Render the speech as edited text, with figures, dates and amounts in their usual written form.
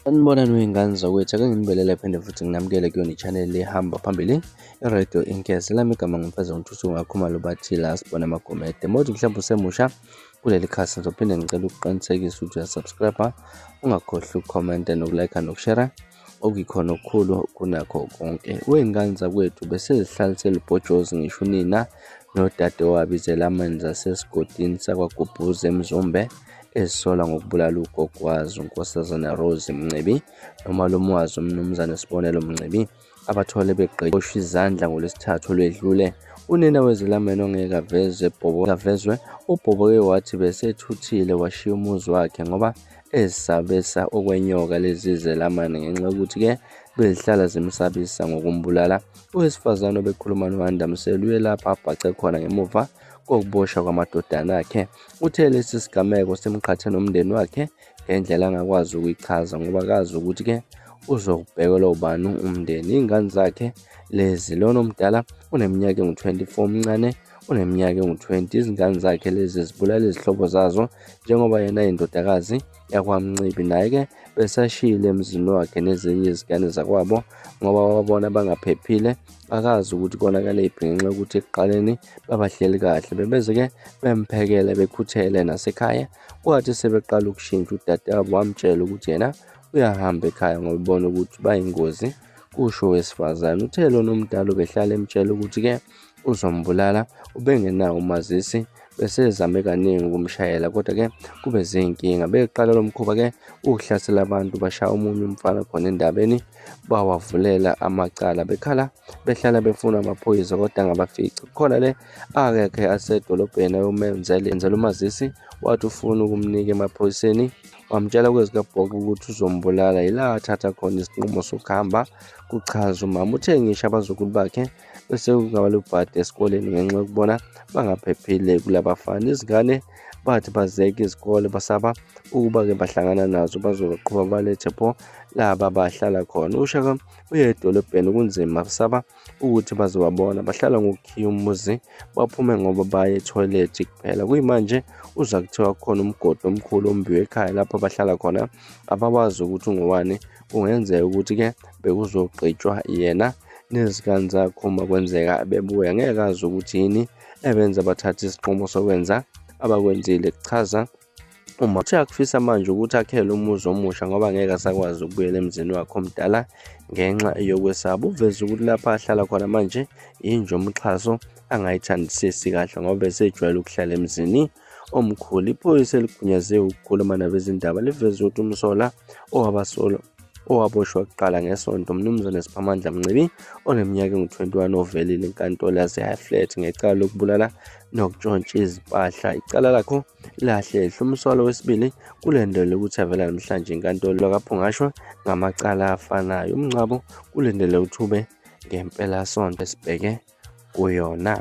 Sanibonani wey'ngane zakwethu, ake nginibelele phinde futhi nginamukele kuyona i-channel ehamba phambili i-Radio Inkese. Lami igama ngimfeza ngithuthu ngakhumalo bathi la sibona amagomede. Modi mhlawumbe usemusha kuleli khasi ngizophinde ngicela ukuqinisekisa ukuthi uyasubscribe, ungakhohlwa ukukhomenta nokulike nokushare okuyikhona okukhulu kunakho konke. Wey'ngane zakwethu besezihlalise lubhojozi ngisho unina nodadewabo izelamani zasesigodini sakwaGubhuza eMzumbe ezisolwa ngokubulala ugogo wazo uNkosazana Rose Mncibi nomalume wazo uMnumzane Sibonelo Mncibi abathole begqisha izandla ngoLwesithathu olwedlule. Unina wezelamani ongeke avezwe avezwe ubhoboke wathi besethuthile washiya umuzi wakhe ngoba ezisabisa okwenyoka lezi zelamani ngenxa yokuthi-ke bezihlala zimsabisa ngokumbulala. Owesifazane obekhuluma noWanda Msele uye lapha abhace khona ngemuva kokuboshwa kwamadodana akhe. Uthe lesi sigameko simqhathe nomndeni wakhe ngendlela angakwazi ukuyichaza ngoba akazi ukuthi-ke uzokubhekelwa ubani umndeni. Iy'ngane zakhe lezi, lona omdala uneminyaka engu-24, omncane uneminyaka engu-20. Izingane zakhe lezi zibulala izihlobo zazo njengoba yena eyindodakazi yakwaMncibi naye-ke besashiyile emzini wakhe nezinye izingane zakwabo ngoba wabona bangaphephile akazi ukuthi konakelephi ngenxa yokuthi ekuqaleni babahleli kahle bebeze-ke bemphekele bekhuthele nasekhaya kwathi sebeqala ukushintsha udadewabo wamtshela ukuthi yena uyahamba ekhaya ngoba ebona ukuthi bayingozi kusho owesifazane. Uthe lona omdala ubehlala emtshela ukuthi-ke uzombulala ubengenawo umazisi besezame kaningi ukumshayela kodwa-ke kube zinkinga. Beqala lo mkhuba-ke ukuhlasela abantu bashaya omunye umfana khona endabeni bawavulela amacala bekhala behlala befuna amaphoyisa kodwa angabafici. Kukhona le akekhe asedolobheni ayomenzela enzela umazisi wathi ufuna ukumnika emaphoyiseni wamtshela kwezikabhoqo ukuthi uzombulala yila athatha khona isinqumo sokuhamba kuchaza umama. Uthe ngisho abazukulu bakhe bese kungaba lubhadi esikoleni ngenxa yokubona bangaphephile kulabafana. Izingane bathi bazeke izikole basaba ukuba-ke bahlangana nazo bazobaqhuba balethe pho laba bahlala khona. Ushaka uye edolobheni kunzima basaba ukuthi bazobabona bahlala ngokukhiya umuzi baphume ngoba baye ethoyilethi kuphela. Kuyimanje uzwa kuthiwa kukhona umgodi omkhulu ombiwe ekhaya lapho abahlala khona abawazi ukuthi ungowani kungenzeka ukuthi-ke bekuzogqitshwa yena nezingane zakhe uma kwenzeka bebuya ngeke azi ukuthi yini ebenza bathathe isinqumo sokwenza abakwenzile kuchaza uma uthe akufisa manje ukuthi akhele umuzi omusha ngoba ngeke asakwazi ukubuyela emzini wakhe omdala ngenxa yokwesaba. Uveze ukuthi lapha ahlala khona manje inja umxhaso angayithandisisi kahle ngoba esejwayele ukuhlala emzini omkhulu. Iphoyisa eligunyaziwe ukukhuluma nabezindaba liveze ukuthi umsola owabasolwa owaboshwa kuqala ngeSonto uMnumzane Siphamandla Mncibi oneminyaka engu-21 ovelile enkantolo yase-Highflat ngecala lokubulala nokutshontsha izimpahla. Icala lakho lahlehla. Umsolwa wesibili kulindelwe ukuthi avele namhlanje enkantolo kaPhungashwe ngamacala afanayo. Umngcwabo kulindelwe ukuthi ube ngempelasonto esibheke kuyona.